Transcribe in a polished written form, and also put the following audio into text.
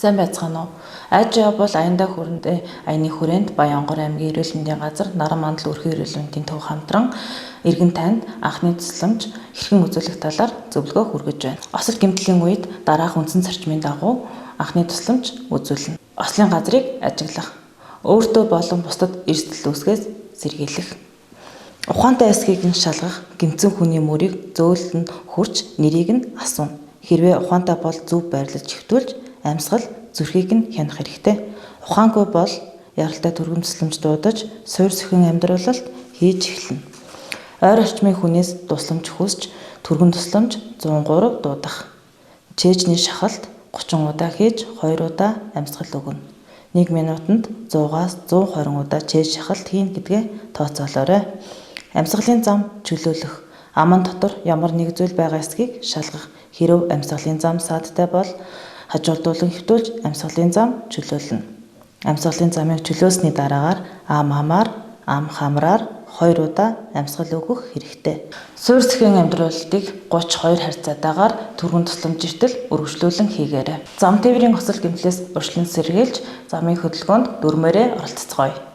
Сайн байцгаана уу? Ажаа бол аяндаа хүрэндээ аяны хүрээнд Баянгор аймгийн эрүүл мэндийн газар Наран мандал өрхөн эрүүл мэндийн төв хамтран эргэн танд анхны тусламж хэрхэн үзүүлэх талаар зөвлөгөө хүргэж байна. Осол гэмтлийн үед дараах үндсэн зарчмын дагуу анхны тусламж үзүүлнэ. Ослын газрыг ажиглах. Өөртөө болон бусдад эрсдэл үүсгэхээс сэргийлэх. Ухаантай эсхийг нь шалгах, гэмтсэн хүний мөрийг зөөлөл нь хурж нэрийг нь асууна. Хэрвээ ухаантай бол зөв байрлаж хэвтүүлж амьсгал зүрхийг нь хянах хэрэгтэй. Ухаангүй бол яралтай түргэм тусламж дуудаж, суур сөхөн амьдруулалт хийж эхэлнэ. Ойр орчмын хүнээс тусламж хүсч, түргэн тусламж 103 дуудах. Чээжний шахалт 30 удаа хийж 2 удаа амьсгал өгнө. 1 минутанд 100-аас 120 удаа чээж шахалт хийнэ гэдгээ тооцоолоорой. Амьсгалын зам чөлөөлөх. Аман дотор ямар нэг зүйл байгаа эсэхийг шалгах. Хэрэв амьсгалын зам саадтай бол хажуулдуулан хэвтүүлж амьсгалын зам чөлөөлнө. Амьсгалын замыг чөлөөлсөний дараагаар ам амаар, ам хамраар 2 удаа амьсгал өгөх хэрэгтэй. Суур сэхэн амьдруулалтыг 32 харьцаатайгаар түргэн тусламж эртэл өргөжлүүлэн хийгээрэй. Зам тээврийн осол гэмтлээс урьдчилан сэргийлж замын хөдөлгөөнд дүрмээрээ оролцоцгоё.